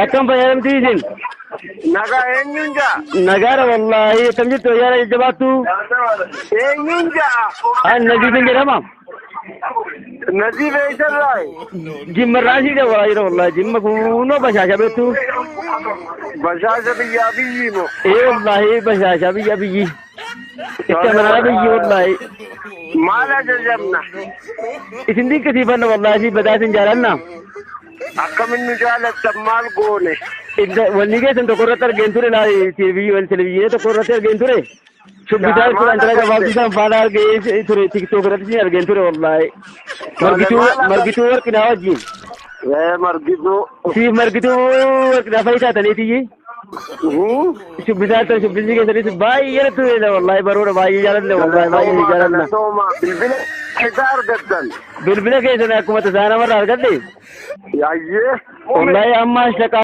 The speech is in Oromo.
Akkam fayyadamtii isin? Nagaa eenyuun jaa? Nagaadha wallaahi, akkam jirtu ayyaana jajjabaattu? Eenyuun jaa? An Naziifin jedhama. Naziif eessarraayi? Jimma irraa asii dawwalaa jira wallaahi, Jimma kunoo bashaasha beektu. Bashaasha biyyaa biyyi moo? Ee wallaahi, bashaasha biyya biyyi. Itti amanaa biyyi wallaahi. Maal ajajamna? Isin dinqisiifanna wallaahi, si badaa isin jaalanna. Akkamin nu jaalattan, maal goone? Wanni keessan tokko irratti argeen ture laali, TV wal televizyiinii tokko irratti argeen ture. Shubbisaa ture, intala gabaabduu san faana argee ture, TikTok irratti isin argeen ture wallaahi. Margituu, Margituu Warqinaa wajjin. Ee, Margituu. Siif Margituu Warqinaa fa'i taataniitiyyi. Shubbisaa ture, shubbisni keessanis baay'ee natti toleera wallaahi, baroodha, baay'ee jaalanne wallaahi, baay'ee jaalanna. Galatooma. Bilbila isaa argattan? Bilbila keessan akkuma tasaa namarraa argadhe. Yaayyee. Wallaahi amma shaqaa.